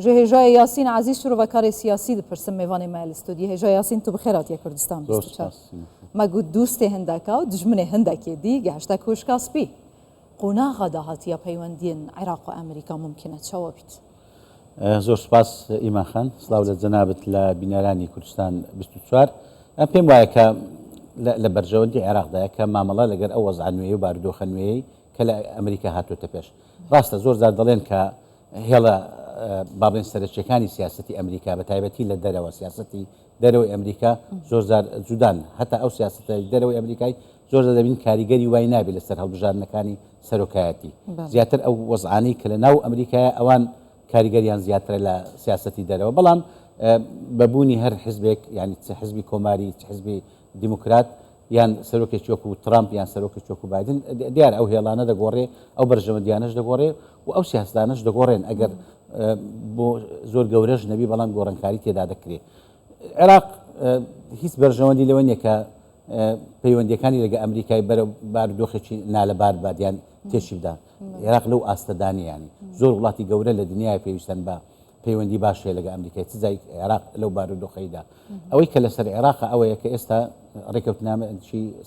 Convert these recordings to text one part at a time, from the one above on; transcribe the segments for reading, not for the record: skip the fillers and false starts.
Ji Hêjayê Yasîn Ezîz şirovekarê siyasî dipirsim mêvanê me li studiyê. Hêja Yasîn tu bi xêr hatiye Kurdistan 24. Me got dostê hindeka û dijminê hindekê dî gehişte Koşka Spî. Qonaxa dahatiya peywendiyên Iraq û Amerîka mumkin e çawa bît? Zor spas Îman xan. Silav li cenabت لە بینەرانی کوردستان 24. ئەم پێم وایە کە لە بەرژەوەندی عێراقدایە کە مامەڵە لەگەر ئەو وەزعە نوێی و بارودۆخە نوێیەی کە لە ئەمریکا هاتۆتە پێش. ڕاستە زۆر جار دەڵێن کە هێڵە با بڵێن سەرەکیەکانی سیاسەتی ئەمریکا بە تایبەتی لە دەرەوە سیاسەتی دەرەوەی ئەمریکا زۆر جار جودان هەتا ئەو سیاسەتە دەرەوەی ئەمریکای زۆر جار دەبین کاریگەری وای نابێت لەسەر هەڵبژاردنەکانی سەرۆکایەتی زیاتر ئەو وەزعانەی کە لە ناو ئەمریکایە ئەوان کاریگەریان زیاترە لە سیاسەتی دەرەوە بەڵام بەبوونی هەر حزبێک یعنی چ حزبی کۆماری چ حزبی دیموکرات یان سەرۆکێکی وەکو ترامپ یان سەرۆکێکی وەکو بایدن دیارە ئەو هێڵانە دەگۆڕێ ئەو بەرژەوەندیانەش دەگۆڕێ و ئەو سیاسەتانەش دەگۆڕێن ئەگەر بۆ زۆر گەورەش نەبی بەڵام گۆڕانکاری تێدا دەکرێ عێراق هیچ بەرژەوەندی لەوە نییە کە پەیوەندیەکانی لەگە ئەمریکای بەرە بارودۆخێکی نالەبار بادیان تێشی بدا عێراق لەو ئاستەدانیانی زۆر وڵاتی گەورە لە دنیای پێویستن بە پەیوەندی باش هەیە لەگە ئەمریکای چ جای عێراق لەو بارودۆخەیدا ئەوەی کە لەسەر عێراقە ئەوەیە کە ئێستا ڕێکەوتنامەی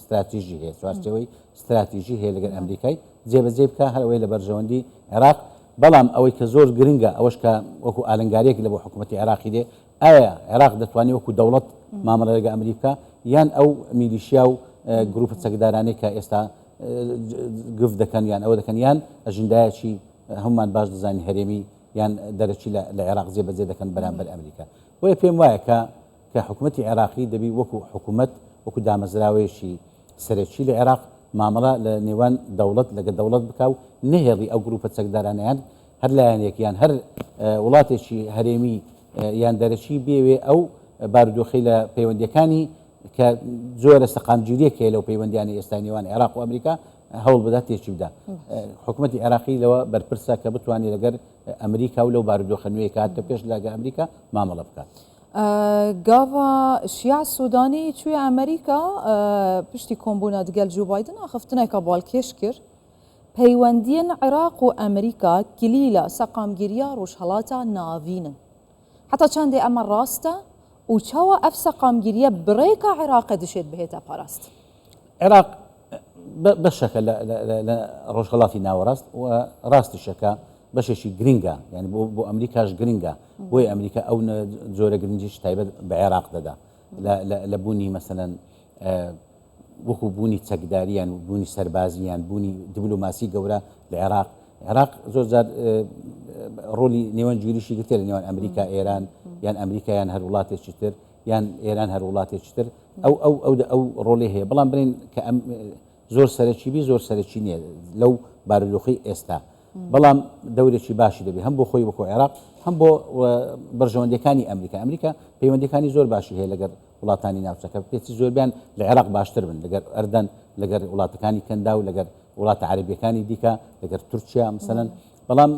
ستراتیژی هەیە چوارچێوەی ستراتیژی هەیە لەگەر ئەمریکای جێبەجێ بکە هەر ئەوەی لە بەرژەوەندی عێراق بەڵام ئەوەی کە زۆر گرنگە ئەوەش کە وەکو ئالنگاریەک لە بۆ حکوومەتی عێراقی دێ ئایا عێراق دەتوانێت وەکو دەوڵەت مامەڵە لەگە ئەمریکا یان ئەو میلیشیا و گروپە چەکدارانەی کە ئێستا گف دەکەن یان ئەوە دەکەن یان ئەژندایەکی هەمومان باش دەزانین هەرێمی یان دەرەکی لە عێراق جێبەجێ دەکەن بەرامبەر ئەمریکا. بۆیە پێم وایە کە کە حکومەتی عێراقی دەبی وەکو حکومەت وەکو دامەزراوەیەکی سەرەکی لە عێراق مامەڵە لە نێوان دەوڵەت لەگە دەوڵەت بکا و نەهێڵی ئەو گروپە چەکدارانە یان هەر لایەنێک یان هەر وڵاتێکی هەرێمی یان دەرەکی بێوێ ئەو بارودۆخەی لە پەیوەندیەکانی کە جۆرە سەقامگیریەک هەیە لەو پەیوەندیانەی ئێستای نێوان عێراق و ئەمریکا هەوڵ بدات تێکی بدا. حکومەتی عێراقی لەوە بەرپرسە کە بتوانێت لەگەر ئەمریکا و لەو بارودۆخە نوێیە کە هاتە پێش لەگە ئەمریکا مامەڵە بکات. گاڤا شیاع سودانی چویە ئەمریکا پشتی کۆمبوونا دگەل جو بایدن ئاخفتنێکا بالکێش کرد، پەیوەندیەن عراق و ئەمریکا کلیلە سەقامگیریا ڕوژهەڵاتا ناڤینن. هەتا چەندێ ئەمە ڕاستە و چاوا ئەف سەقامگیریە بڕێکا عراقە دشێت بهێتە پاراستن؟ عێراق بەشەکە لە ڕۆژهەڵاتی ناوەڕاست و ڕاستیشە کە بەشێکی گرنگە یعنی بۆ بۆ ئەمریکاش گرنگە بۆی ئەمریکا ئەو جۆرە گرنگیش تایبەت بە عێراق دەدا لە بوونی مەسەلەن وەکو بوونی چەکداریان و بوونی سەربازیان بوونی دیبلۆماسی گەورە لە عێراق عێراق زۆر جار ڕۆلی نێوان گیریشی گرتێ لە نێوان ئەمریکا ئێران یان ئەمریکا یان هەر وڵاتێکی تر یان ئێران هەر وڵاتێکی تر ئەو ئەو ئەو ئەو ڕۆڵی هەیە بەڵام بڵێن کە ئەم زۆر سەرەکی بی زۆر سەرەکی نییە لەو بارودۆخی ئێستا بەڵام دەورێکی باشی دەبێت هەم بۆ خۆی وەکو عێراق هەم بۆ بەرژەوەندیەکانی ئەمریکا ئەمریکا پەیوەندەکانی زۆر باشی هەیە لەگەر وڵاتانی ناوچەکە پێچی زۆربیان لە عێراق باشتر بن لەگەر ئەردەن لەگەر وڵاتەکانی کەندا و لەگەر وڵاتە عەربیەکانی دیکە لەگەر تورکیا مثلەن بەڵام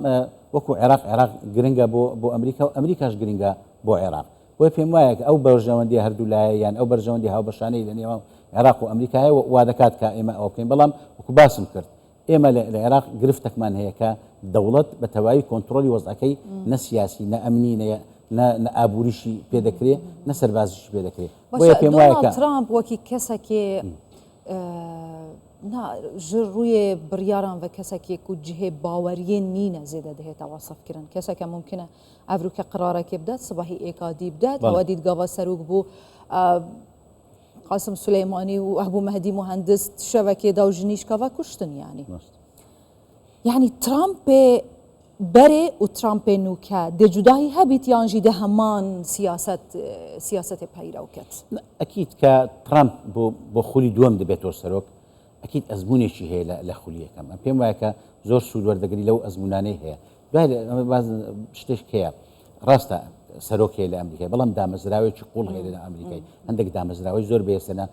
وەکو عێراق عێراق گرنگە بۆ بۆ ئەمریکا و ئەمریکاش گرنگە بۆ عێراق بۆیە پێم وایە کە ئەو بەرژەوەندیە هەردوولایە یان ئەو بەرژەوەندی هاوبەشانەی لە نێوان عێراق و ئەمریکا هەیە وا دەکات کە ئێمە ئەوە بکەین بەڵام وەکو باسم کرد ئێمە لە عێراق گرفتەکمان هەیە کە دەوڵەت بە تەواوی کۆنترۆلی وەزعەکەی نە سیاسی نە ئەمنی نە نە ئابووریشی پێ دەکرێ نە سەربازیشی پێ دەکرێ بۆیە پێم وایە کە ترامپ وەکی کەسێکی نا ji rûyê biryaran ve kesekê ku cihê baweriyê nîne zêde dihête wesifkirin. Keseke mumkin e evrûke qirarekê bidet, sibehî êka dî bidet, ew dît gava serok bû Qasim Suleymanî û Ebû Mehdî Muhendis şevekê da û ji nîşka ve kuştin yanî. Yanî Trumpê berê û Trumpê nûke dê cudahî hebît yan jî dê heman siyaset siyasetê peyrew ket? ئەکید کە ترامپ بۆ بۆ خولی دووەم دەبێتەوە سەرۆک ئەکید ئەزمونێکی هەیە لە لە خولی یەکەم ئەم پێم وایە کە زۆر سوود وەردەگری لەو ئەزمونانەی هەیە دوای باز شتێک هەیە ڕاستە سەرۆک هەیە لە ئەمریکای بەڵام دامەزراوێکی قوڵ هەیە لە ئەمریکای هەندێک دامەزراوەی زۆر بێسەنە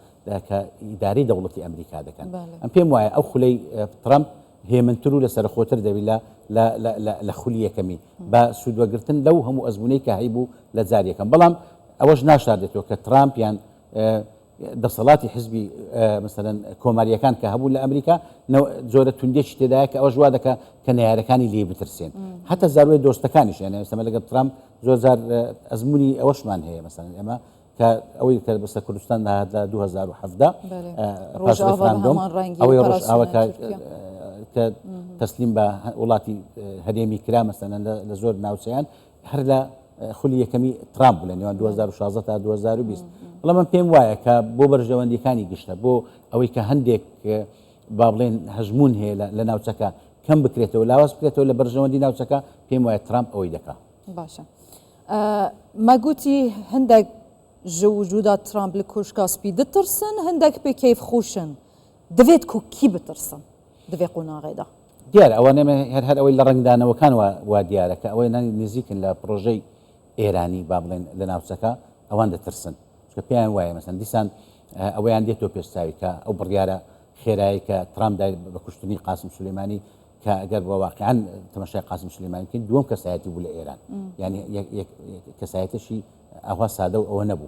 کە ئیداری دەوڵەتی ئەمریکا دەکەن ئەم پێم وایە ئەو خولەی ترامپ هێمنتر و لەسەرخۆتر دەبی لە لە خولی یەکەمی بە سوودوەگرتن لەو هەموو ئەزمونەی کە هەیبوو لە جار یەکەم بەڵام ئەوەش ناشاردێتەوە کە ترامپ یان. دەسەڵاتی حزبی مەسەلەن کۆمارییەکان کە هەبوو لە ئەمریکا جۆرە توندێکی تێدایە کە ئەوەش وا دەکا کە نەیارەکانی لێی بترسێن هەتا زاروەی دۆستەکانیش یانە ئێستا لەگەڵ ترامپ زۆر جار ئەزمموی ئەوەشمان هەیە مەسەلەن ئێمە کە ئەوەی کە بەسەر کوردستان هات لە 2017 پاش ڕیفراندۆم ئەوەی ڕۆژئاوا کە تەسلیم بە وڵاتی هەرێمی کرا مەسەلەن لە زۆر ناوچەیان هەر لە خولی یەکەمی ترامپ بوو لە نێوان 2016 تا 2020 بەڵام من پێم وایە کە بۆ بەرژەوەندیەکانی گشتە بۆ ئەوەی کە هەندێک با بڵێن هەژمون هەیە لە ناوچەکە کەم بکرێتەوە لاواز بکرێتەوە لە بەرژەوەندی ناوچەکە پێم وایە ترامپ ئەوەی دەکا. باشە مەگوتی هەندێک ji وجودا ترامپ لە کۆشکا سپی دترسن هەندێک پێ کەیف خۆشن دەبێت کو کی بترسن دەێ قۆناغێدا؟ دیارە ئەوانە هەر هەر ئەوەی لە ڕەنگدانەوەکان وا دیارە کە ئەوەی نزیکن لە پرۆژەی ئێرانی با بڵێن لە ناوچەکە ئەوان دەترسن چونکە پێیان وایە مەسەن دیسان ئەوەیان دێتەوە پێش چاوی کە ئەو بڕیارە خێرایی کە ترامپ دای بە کوشتنی قاسم سولەیمانی کە ئەگەر بە واقعا تەماشای قاسم سولەیمانی بکەین دووەم کەسایەتی بوو لە ئێران یعنی کەسایەتێکی ئەوها سادە و ئەوە نەبوو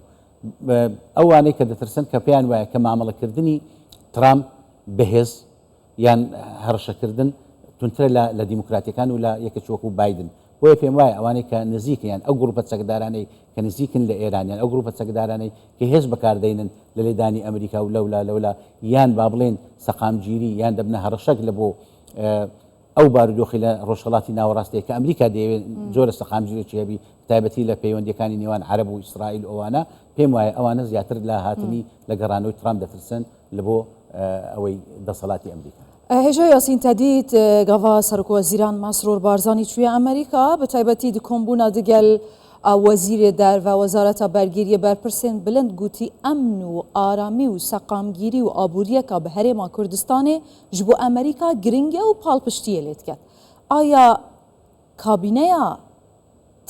ئەوانەی کە دەترسن کە پێیان وایە کە مامەڵەکردنی ترامپ بەهێز یان هەڕەشەکردن توندترە لە لە دیموکراتیەکان و لە یەکێکی وەکو بایدن. بۆیە پێم وایە ئەوانەی کە نزیکن یان ئەو گروپە چەکدارانەی کە نزیکن لە ئێران یان ئەو گروپە چەکدارانەی کە هێز بەکار دەینن لە لێدانی ئەمریکا و لەولا لەولا یان با بڵێین سەقامگیری یان دەبنە هەڕەشەک لە بۆ ئەو بارودۆخی لە ڕۆژهەڵاتی ناوەڕاست هەیە کە ئەمریکا دەیەوێت جۆرە سەقامگیرێکی هەبی تایبەتی لە پەیوەندیەکانی نێوان عەرەب و ئیسرائیل و ئەوانە پێم وایە ئەوانە زیاتر لە هاتنی لە گەڕانەوەی ترامپ دەترسن لە بۆ ئەوەی دەسەڵاتی ئەمریکا. هێژا یاسین تەدیت گاڤا سەرۆکوەزیران مەسرور بارزانی چویە ئەمریکا بە تایبەتی د کۆمبوونا دگەل وەزیرێ دەرڤە وەزارەتا بەرگیریە بەرپرسێن بلند گوتی ئەمن و ئارامی و سەقامگیری و ئابووریەکا bi هەرێما کوردستانێ ji bo ئەمریکا گرنگە و پاڵپشتییە لێ دکەت. ئایا کابینەیا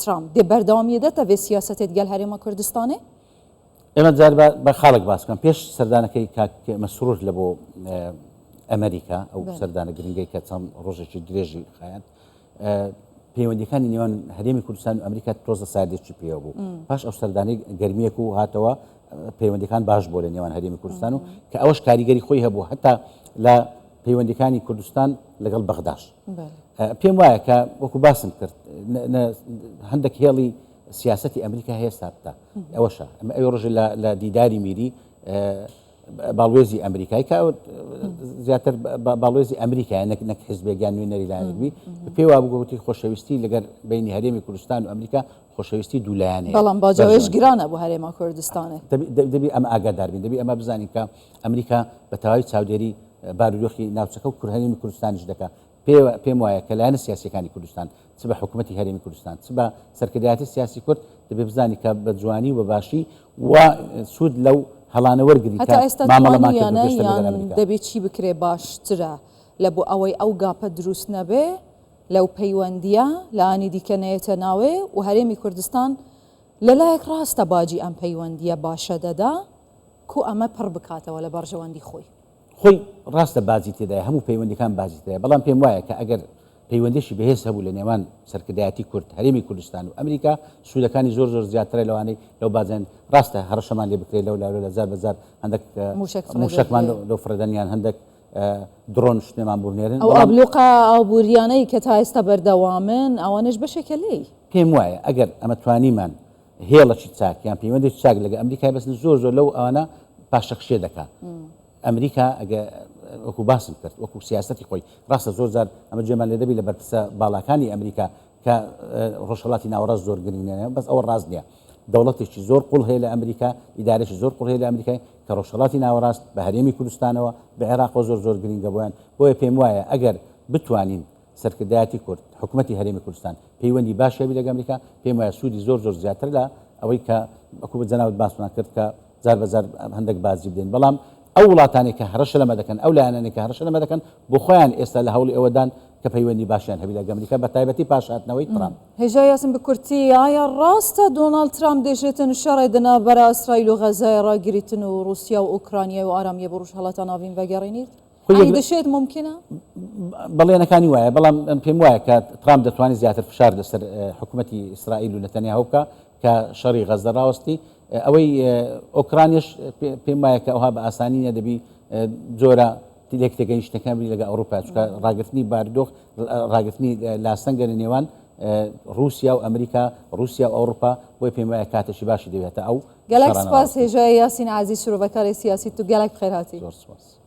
ترامپ دێ بەردەوامیە دەتە ڤێ سیاسەتێ دگەل هەرێما کوردستانێ؟ ئێمە جار با بە خاڵێک باس بکەم پێش سەردانەکەی کاک مەسرور لە بۆ ئەمریکا ئەو سەردانە گرنگەی کە چەند ڕۆژێکی درێژی خایاند پەیوەندیەکانی نێوان هەرێمی کوردستان و ئەمریکا تۆزە ساردێکی پێوە بوو پاش ئەو سەردانەی گەرمیەک و هاتەوە پەیوەندەکان باش بۆ لە نێوان هەرێمی کوردستان و کە ئەوەش کاریگەری خۆی هەبوو هەتا لە پەیوەندەکانی کوردستان لەگەڵ بەغداش پێم وایە کە وەکو باسم کرد هەندێک هێڵی سیاسەتی ئەمریکا هەیە سابتە ئەوەشە ئەمە ئەوی ڕۆژە لە دیداری میری باڵوێزی ئەمریکای کە زیاتر باڵوێزی ئەمریکای نەک نەک حزبێک یان نوێنەری لایەنێک بی پێی وا بوو گوتی خۆشەویستی لەگەر بینی هەرێمی کوردستان و ئەمریکا خۆشەویستی دوولایەنەیە بەڵام باجەوەش گرانە بۆ هەرێما کوردستانێ دەبی ئەمە ئاگادار بین دەبی ئەمە بزانین کە ئەمریکا بە تەواوی چاودێری بارودۆخی ناوچەکە و هەرێمی کوردستانیش دەکا پێم وایە کە لایەنە سیاسیەکانی کوردستان چ بە حکومەتی هەرێمی کوردستان چ بە سەرکردایەتی سیاسی کورد دەبێ بزانی کە بە جوانی و بە باشی و سوود لەو هەڵانە وەرگری کە مامەڵەمان کردو پێشتر لەگەڵ ئەمریکا. دەبێ چی بکرێ باشترە لە بۆ ئەوەی ئەو گاپە دروست نەبێ لەو پەیوەندیە لانی دیکە نەیەتە ناوێ و هەرێمی کوردستان لە لایەک ڕاستە باجی ئەم پەیوەندیە باشە دەدا کو ئەمە پڕ بکاتەوە لە بەڕژەوەندی خۆی. خۆی ڕاستە باجی تێدایە، هەموو پەیوەندیەکان باجی تێدایە، بەڵام پێم وایە کە ئەگەر پەیوەندیەکی بەهێز هەبوو لە نێوان سەرکردایەتی کورد، هەرێمی کوردستان و ئەمریکا، سوودەکانی زۆر زۆر زیاترە لەوانەی لەو باجەن، ڕاستە هەڕەشەمان لێ بکرێت لەو لاولە زار بە زار هەندێک موشەکمان لەو فڕێدەن یان هەندێک درۆن شتێمان بۆ بنێرن. ئەو ئابلوقە ئابووریانەی کە تا ئێستا بەردەوامن ئەوانەش بەشێکە لێی. پێم وایە ئەگەر ئەمە توانیمان هێڵەکی چاک یان پەیوەندێکی چاک لەگە ئەمریکای بەستن زۆر زۆر لەو ئەوانە پاشەکشێ دەکا ئەمریکا ئەگە وەکو باسم کرد وەکو سیاستی خۆی ڕاستە زۆر جار ئەمە جێمان لێ دەبی لە بەرپرسە باڵاکانی ئەمریکا کە ڕۆژهەڵاتی ناوەڕاست زۆر گرنگ نییە بەس ئەوە ڕاست نییە دەوڵەتێکی زۆر قوڵ هەیە لە ئەمریکا ئیدارێکی زۆر قوڵ هەیە لە ئەمریکای کە ڕۆژهەڵاتی ناوەڕاست بە هەرێمی کوردستانەوە بە عێراقەوە زۆر زۆر گرنگە بۆیان بۆیە پێم وایە ئەگەر بتوانین سەرکردایەتی کورد، حکومەتی هەرێمی کوردستان پەیوەندی باشی هەبی لەگە ئەمریکا، پێم وایە سوودی زۆر زۆر زیاتر لە ئەوەی کە وەکو جەنابت باسمان کرد کە جار بە جار هەندێک بازی بدەین، بەڵام ئەو وڵاتانەی کە هەڕەشە لەمە دەکەن، ئەو لایەنانەی کە هەڕەشە لەمە دەکەن بۆ خۆیان ئێستا لە هەوڵی ئەوەدان کە پەیوەندی باشیان هەبی لەگە ئەمریکا بە تایبەتی پاش هاتنەوەی ترامپ. هێژا یاسین بە کورتی ئایا ڕاستە دۆناڵد ترامپ دێژێتن شەڕێ دە ناڤبەرا ئیسرائیل و غەزایێ ڕاگریتن و ڕووسیا و ئۆکرانیای و ئارامیێ بۆ ڕووژهەڵاتا ناڤین ڤەگەڕینیت؟ ئەی دەشێت مومکینە؟ بەڵێنەکانی وایە، بەڵام پێم وایە کە ترامپ دەتوانێت زیاتر فشار لەسەر حکوومەتی ئیسرائیل و نەتەنیاهۆ بکا کە شەڕی غەززە ڕاوەستی. ئەوەی ئۆکرانیش پێم وایە کە ئەوها بە ئاسانی نیە دەبی جۆرە لێک تێگەیشتنەکان بری لەگە ئەوروپا چونکە ڕاگرتنی بارودۆخ ڕاگرتنی لاسەنگە لە نێوان رووسیا و ئەمریکا رووسیا و ئەوروپا بۆی پێم وایە کاتێکی باشی دەوێتە ئەو گەلەک سپاس هێژای یاسین عەزیز شرۆڤەکاری سیاسی تو گەلەک بخێر هاتی. زۆر سپاس.